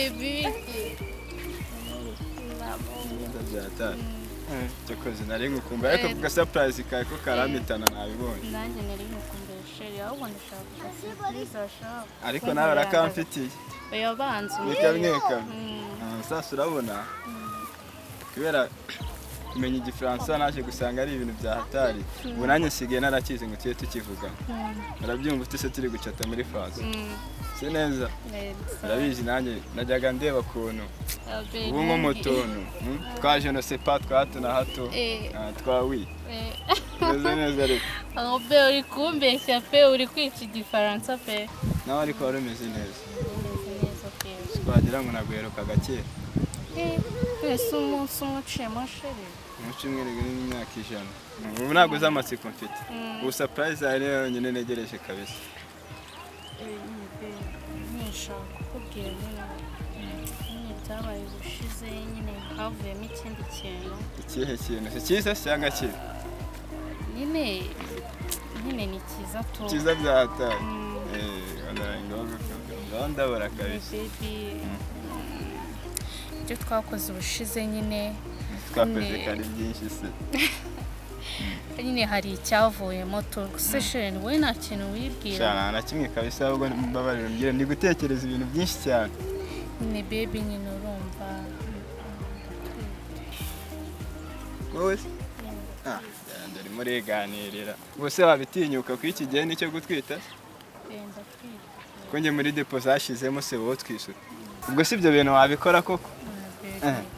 Baby. Neza byatari. Cyakoze nari ngukumbuye, ariko ku gasurprise kawe ko karampitana nabibonye. Nanjye nari nkukumbuye, chéri, ahubwo ndashaka kugasurprise washaka. Ariko nawe urakamfitiye. Oya, banza. Ni kamwe kamwe. Sasa urabona, kubera kumenya Igifaransa naje gusanga ari ibintu bya hatari. Ubu nanjye nsigaye narakizi ngo tujye tukivugana. Urabyumva ute se turi gucata muri fazo? Si neza? Urabizi, nanjye najyaga ndeba ukuntu ubu nko mu tuntu twa je ne sais pas, twa hato na hato, twa oui. Tumeze neza ariko. Aho be uri kumbeshya pe, uri kwica Igifaransa pe. Nawe ariko wari umeze neza. Umeze neza pe. Twagira ngo naguherukaga kera. Ese umunsi umwe uciyemo, chéri? Umunsi umwe rero n'imyaka 100. Ubu ntabwo uzi amatsiko mfite. Ubu surprise yawe niyo yonyine ntegereje kabisa. Nishaka kukubwira nyine byabaye ubushize, nyine havuyemo ikindi kintu. Ikihe kintu? Si cyiza cyangwa kibi? Nyine ni cyiza tu. Cyiza bya hatari. Ngaho ndabara kabisa. Baby, ibyo twakoze ubushize nyine Twakoze kari byinshi se. Nyine hari icyavuyemo tu. Se chéri, wowe nta kintu wibwira? Shana na kimwe kabisa, ahubwo mbabarira umbwire, ndi gutekereza ibintu byinshi cyane. Nyine baby, nyine urumva. Wowe se? Ndarimo uriganirira. Ubwo se wabitinyuka ku iki gihe nicyo gutwita? Wenda twite. Ko njye muri depo zashizemo se, wowe twishyura. Ubwo si ibyo bintu wabikora koko?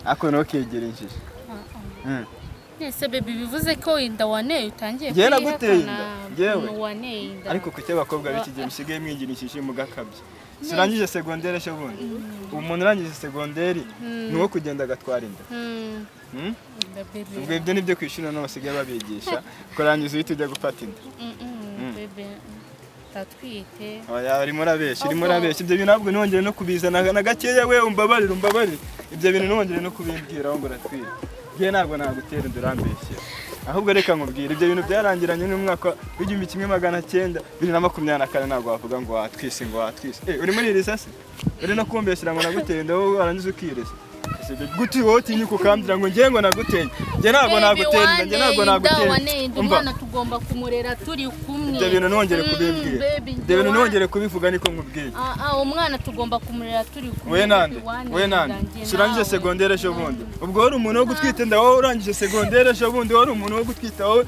Ariko ntukigire injiji. Ese baby, bivuze ko inda waneye utangiye Njyewe naguteye inda? kuyihakana? Njyewe? Waneye inda. Ariko kuki abakobwa b'iki gihe musigaye mwigira injiji mugakabya? Surangije segonderi ejo bundi. Umuntu urangije segonderi ni uwo kugenda agatwara inda? Hmm? Inda, baby. Ubwo ibyo nibyo ku ishuri noneho basigaye babigisha, kurangiza uhita ujya gufata inda. Baby, ndatwite. Oya, urimo urabeshya, urimo urabeshya. Ibyo bintu ntabwo nongere no kubizana na gakeya. We, umbabarire, umbabarire, ibyo bintu nongere no kubimbwiraho ngo uratwite. Njye ntabwo nagutera inda, urambeshyera. Ahubwo reka nkubwire, ibyo bintu byarangiranye n'umwaka w'1924. Ntabwo wavuga ngo watwise, ngo watwise. Urimo uririza se? Uri no kumbeshyira ngo naguteye inda, wowe warangiza ukiriza. Ese ibyo gute wowe utinyuka ukambwira ngo njye ngo naguteye? Njye ntabwo nagutera inda, njye ntabwo nagutera. Waneye inda. Umva. Umwana tugomba kumurera turi kumwe. Ibyo bintu ntongere kubimbwira. Baby, Ibyo bintu ntongere kubivuga, niko nkubwiye. Umwana tugomba kumurera turi kumwe. Wowe nande? Baby, waneye Wowe nande? inda, njye Surangije nawe. segondere ejo bundi, ubwo wari umuntu wo gutwita inda? Wowe urangije segondere ejo bundi, wari umuntu wo gutwita wowe?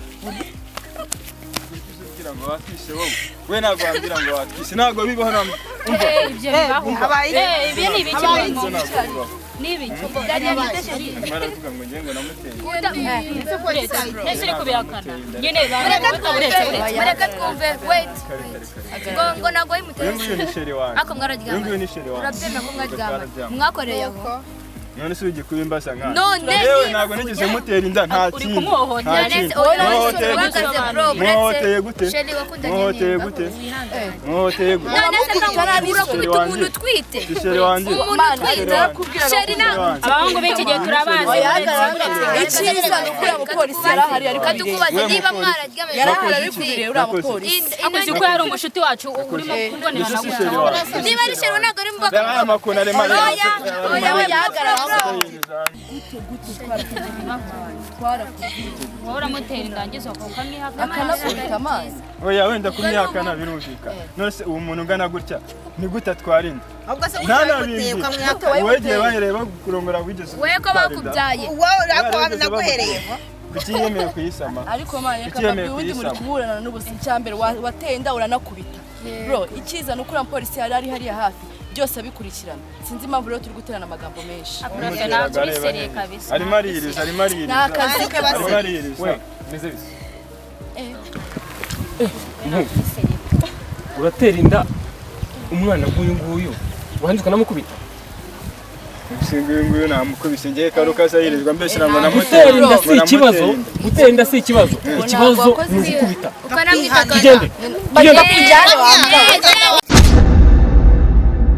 Umbwira ngo watwise wowe? We, ntabwo wambwira ngo watwise, ntabwo bibaho, ntabwo. Umva. Ibyo bibaho. Habaye Ibi ni ibiki? Habaye Ibyo ntabwo bibaho. Ni ibiki? Arimo aravuga ngo njye ngo namuteye. Ese uri kubihakana nyine? Mureke twumve, mureke twumve, wait. Kare kare kare. Ngo ntabwo Uyu wayimuteye. nguyu ni chéri wanjye. Ariko mwararyamanye? Uyu nguyu ni chéri wanjye. Urabyemera ko mwaryamanye? Twararyamanye. Mwakoreye aho? None se ugiye kubimbaza nkana? None Yewe, ntabwo nigeze mutera inda, nta Uri kindi. kumuhohotera. Nta kindi. Oya, Muhohoteye gute? uhagaze, bro, Muhohoteye gute? Chéri wakundanye Muhohoteye n'inda. gute? Muhohoteye gute? None se urakubita wanjye. umuntu utwite? Si chéri wanjye? Umuntu utwite, chéri ntabwo Abahungu b'iki gihe turabazi. Icyiza ni uko uriya mupolisi yari ahari ari kubireba. Katukubaze We niba mupolisi. mwararyamanye. Yari ahari ari kubireba uriya mupolisi. Akoze uko yari umushuti wacu urimo kubonera. Ese si chéri wanjye? Niba ari chéri, ntabwo ari mubaka. Reba aya makuru arimo. Oya, oya, Nawe yahagarara. Wowe uramutera indangizo ukamwihakana. Akanakubita amazi. Oya, wenda kumwihakana birumvikana. None se uwo muntu ungana gutya ni gute atwara inda? Ahubwo se Nta wayimuteye nabindi. ukamwihakana? Wowe igihe bahereye bakurongora wigeze We ko utwara inda? bakubyaye. Wowe urako naguhereyeho. Kuki yemeye kuyisama? Ariko mwana, reka Kuki yemeye mbabwire, ubundi muri kuyisama? kuburana n'ubusa. Icya mbere wateye inda, uranakubita, bro. Icyiza ni uko uriya mupolisi yari ari hariya hafi byose abikurikirana. Sinzi impamvu rero turi guterana amagambo menshi. Ntabwo uri sérieux kabisa. Arimo aririza, arimo aririza. Ni akazi ke. Arimo aririza. We, meze bise? Uratera inda umwana nk'uyu nguyu, warangiza ukanamukubita? Uyu nguyu namukubise ngiye karuka azayirizwa mbeshyira ngo namuteye. Gutera inda si Ngo ikibazo. namuteye inda. Gutera inda si ikibazo, ikibazo Wakoze ni ugukubita. Ukanamwitagana. Tugende, tugende. Bakujyane wambaye.